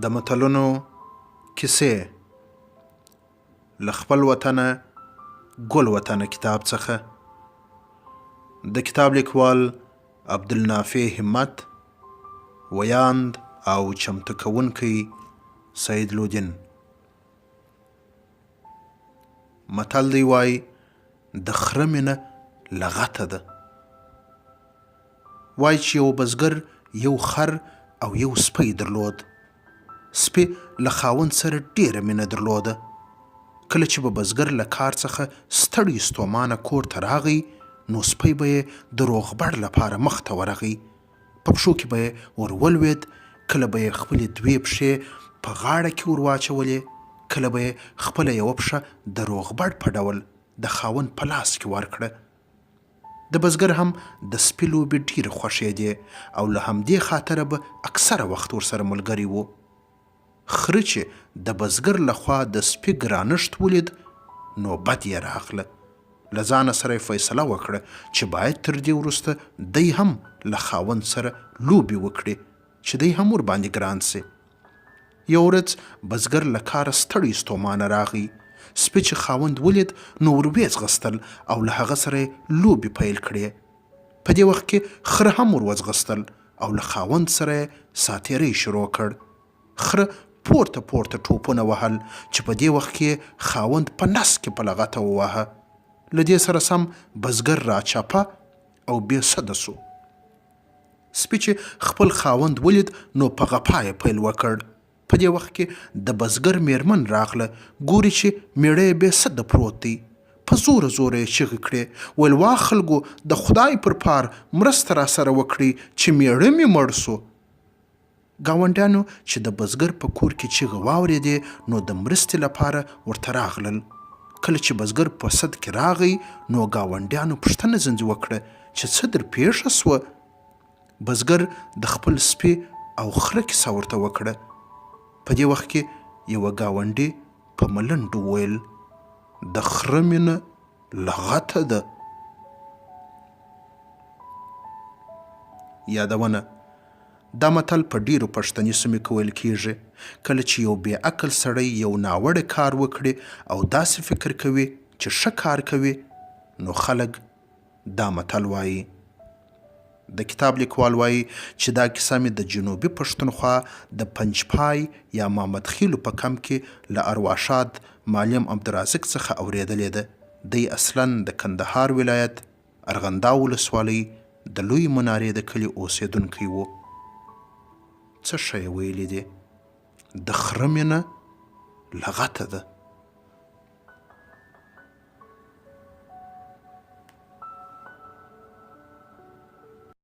د متلونو کیسې له خپل وطنه ګل وطنه کتاب څخه د کتاب لیکوال عبدالنافع همت ویاند او چمتو کوونکی سید لودین متل دی وای د خره مینه لغته ده. وایي چې یوه بزګر یو خر او یو سپی درلود. سپي له خاوند سره ډېره مینه درلوده. کله چې به بزګر له کار څخه ستړی ستومانه کور ته راغی، نو سپی به یې د روغبړ لپاره مخ ته ورغی. په پښو کې به یې ور ولوېد، کله به یې خپلې دوې پښې په غاړه کې ور واچولې، کله به یې خپله یوه پښه د روغبړ په ډول د خاوند په لاس کې ورکړه. د بزګر هم د سپي لوبې ډېرې خوښېدې او له همدې خاطره به اکثره وخت ورسره ملګری و. خره چې د بزګر له خوا د سپي ګرانښت ولید، نو بد یې راغله. له ځانه سره یې فیصله وکړه چې باید تر دې وروسته دی هم له خاوند سره لوبې وکړي چې دی هم ورباندې ګران شي. یوه ورځ بزګر له کاره ستړی ستومانه راغی. سپي چې خاوند ولید نو ور ویې ځغستل او له هغه سره یې لوبې پیل کړې. په دې وخت کې خره هم ور وځغستل او له خاوند سره یې ساتیرۍ شروع کړ. خره پورته پورته ټوپونه وهل چې په دې وخت کې یې خاوند په نس کې په لغته وواهه. له دې سره سم بزګر راچپه او بې سده شو. سپي چې خپل خاوند ولید نو په غپا یې پیل وکړ. په دې وخت کې د بزګر میرمن راغله، ګوري چې میړه یې بې سده پروت دی. په زوره زوره یې چیغې کړې، ویل وا خلکو د خدای پر پار مرسته راسره وکړئ چې میړه مې مړ شو. ګاونډیانو چې د بزګر په کور کې چیغې واورېدې نو د مرستې لپاره ورته راغلل. کله چې بزګر په سد کې راغی نو ګاونډیانو پوښتنه ځنځې وکړه چې څه در پېښه شوه؟ بزګر د خپل سپي او خره کیسه ورته وکړه. په دې وخت کې یوه ګاونډي په ملنډو وویل، د خره مینه لغته ده. یادونه، دا متل په ډېرو پښتني سیمو کې ویل کېږي، کله چې یو بې عقل سړی یو ناوړه کار وکړي او داسې فکر کوي چې ښه کار کوي، نو خلک دا متل وايي. د کتاب لیکوال وايي چې دا کیسه مې د جنوبي پښتونخوا د پنجپای یا مامدخېلو په کمپ کې له ارواښاد معلم عبدالرازق څخه اورېدلې ده. دی اصلاً د کندهار ولایت ارغنداو ولسوالۍ د لویې منارې د کلي اوسېدونکی و. څه ښه یې ویلي دي، د خره مینه لغته ده.